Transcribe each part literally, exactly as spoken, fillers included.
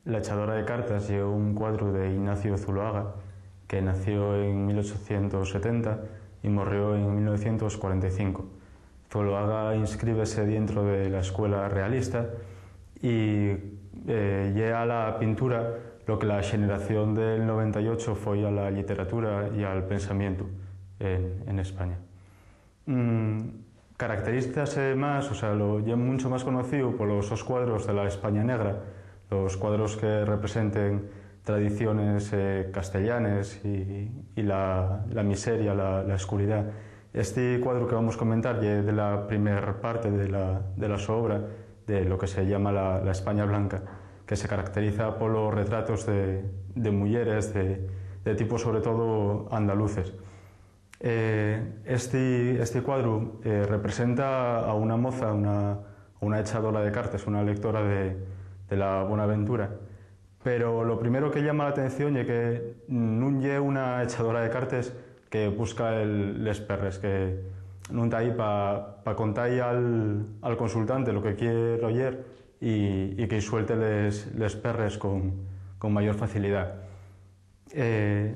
La echadora de cartas ye un cuadru de Ignacio Zuloaga, que nació en mil ochocientos setenta y morrió en mil novecientos cuarenta y cinco. Zuloaga inscríbese dientro de la escuela realista y, eh, ye a la pintura lo que la xeneración del noventa y ocho foi a la lliteratura y al pensamientu en, en España. Mm, caracterízase más, o sea, lo, ye muncho más conocíu polos sos cuadros de la España Negra, los cuadros que representen tradiciones, eh, castellanes y, y la, la miseria, la, la escuridá. Esti cuadru que vamos comentar ye de la primer parte de la, de la so obra, de lo que se llama la, la España Blanca, que se caracteriza polos retratos de, de muyeres, de, de tipos sobre todo andaluces. Eh, esti, esti cuadru, eh, representa a una moza, una, una echadora de cartes, una lectora de, de la Bonaventura. Pero lo primero que llama l'atención ye que nun ye una echadora de cartes que busca el, les perres, que nun ta ahí pa, pa contar-y al, al consultante lo que quier oyer y, y que-y suelte les, les perres con, con mayor facilidá. Eh,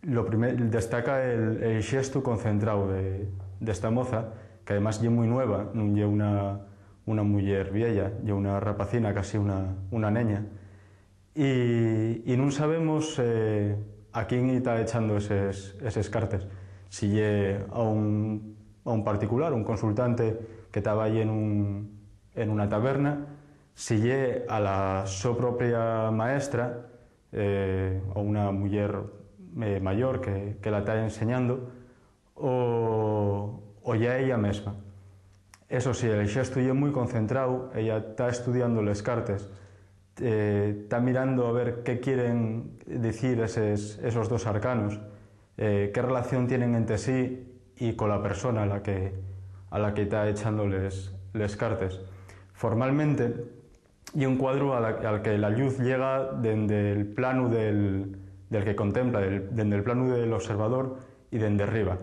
lo primer, destaca el, el xestu concentrao de, d'esta moza, que además ye mui nueva, nun ye una, una muyer vieya, ye una rapacina, casi una, una neña. Y, y nun sabemos, eh, a quién-y ta echando eses, eses cartes. Si ye a un, a un particular, un consultante que taba ahí en un, en una taberna, si ye a la so propia maestra, eh, o una muyer, eh, mayor que, que la ta enseñando, o, o ye a ella mesma. Eso sí, el xestu ye mui concentrao, ella ta estudiando les cartes, eh, ta mirando a ver qué quieren dicir eses, esos dos arcanos, eh, qué relación tienen ente sí y cola persona a la que, a la que ta echando les, les cartes. Formalmente, ye un cuadru a la, al que la lluz llega dende'l planu del, del que contempla, del, dende'l planu del observador y dende riba.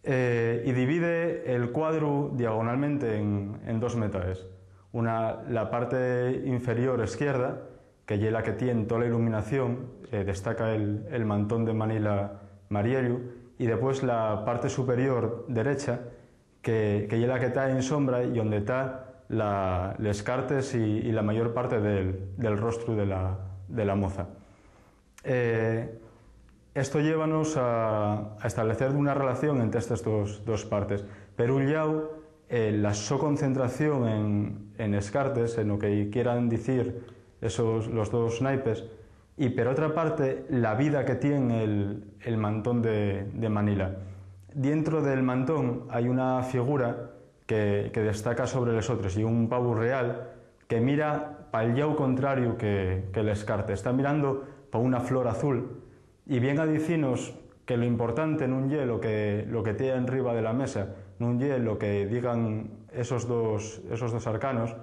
Eh, y divide el cuadru diagonalmente en, en dos metades. Una, la parte inferior esquierda, que ye la que tien tola iluminación, eh, destaca el, el mantón de Manila mariellu, y depués la parte superior derecha, que, que ye la que ta en sombra y onde ta la, les cartes y, y la mayor parte del, del rostru de la, de la moza. Eh, esto llévanos a, a establecer una relación ente estes dos, dos partes. Per un llau, eh, la so concentración en, en les cartes, en lo que quieran dicir esos, los dos naipes, y per otra parte, la vida que tien el, el mantón de, de Manila. Dientro del mantón hai una figura que, que destaca sobre les otres, ye un pavu real que mira pal llau contrariu que, que les cartes. Está mirando pa una flor azul y vien a dicinos que lo importante nun ye lo que, lo que tien enriba de la mesa, nun ye lo que digan esos dos, esos dos arcanos,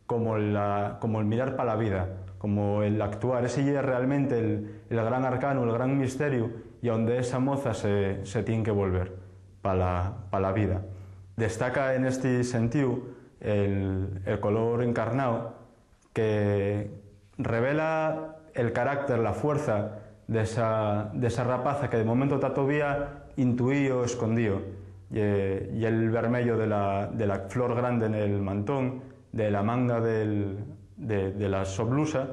como la, como el mirar pa la vida, como el actuar. Ese ye realmente el, el gran arcanu, el gran misteriu, y a onde esa moza se, se tien que volver pa la, pa la vida. Destaca en esti sentíu el, el color encarnao, que revela el carácter, la fuerza d'esa, d'esa rapaza que de momento ta tovía intuío, escondío. Ye, ye el vermello de la, de la flor grande nel mantón, de la manga del, de, de la so blusa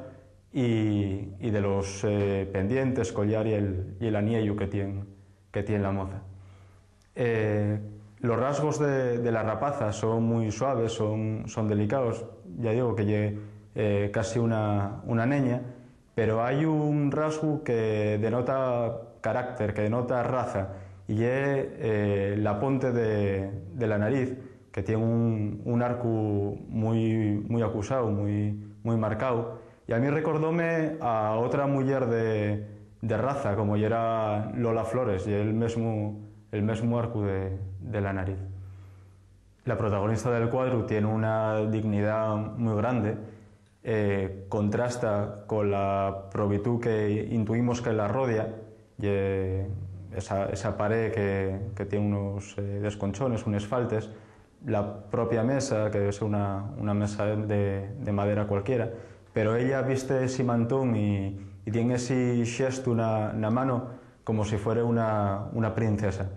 y, y de los, eh, pendientes, collar y el, y el aniellu que tien, que tien la moza. Eh, los rasgos de, de la rapaza son mui suaves, son, son delicaos. Ya digo que ye, eh, casi una, una neña, pero hai un rasgu que denota carácter, que denota raza, y ye, eh, la ponte de, de la nariz, que tien un, un arcu mui, mui acusao, mui, mui marcao. Y a mí recordóme a otra muyer de, de raza, como yera Lola Flores, y el mesmu, el mesmu arcu de, de la nariz. La protagonista del cuadru tien una dignidá mui grande, eh, contrasta cola probitú que intuimos que la rodia, ye esa, esa paré que, que tien unos, eh, desconchones, unes faltes, la propia mesa, que debe ser una, una mesa de, de madera cualquiera, Pero ella viste esi mantón y, y tien esi xestu na, na mano como si fuere una, una princesa.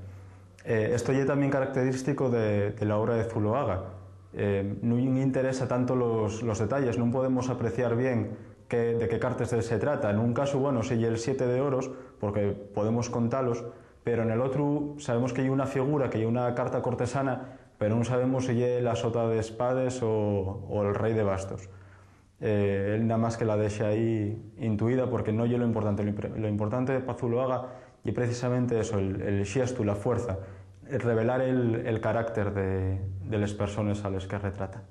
Eh, esto ye tamién característico de, de la obra de Zuloaga. Eh, nun interesa tanto los, los detalles, nun podemos apreciar bien qué, de qué cartes se trata. Nun casu, bueno, si ye el siete de oros, porque podemos contalos, pero nel otru sabemos que ye una figura, que ye una carta cortesana, pero nun sabemos si ye la sota d'espades o, o el rei de bastos. Eh, él namás que la dexa ahí intuida, porque no ye lo importante. Lo impre-, lo importante pa Zuloaga ye precisamente eso, el, el xestu, la fuerza, el revelar el, el carácter de, de les persones a les que retrata.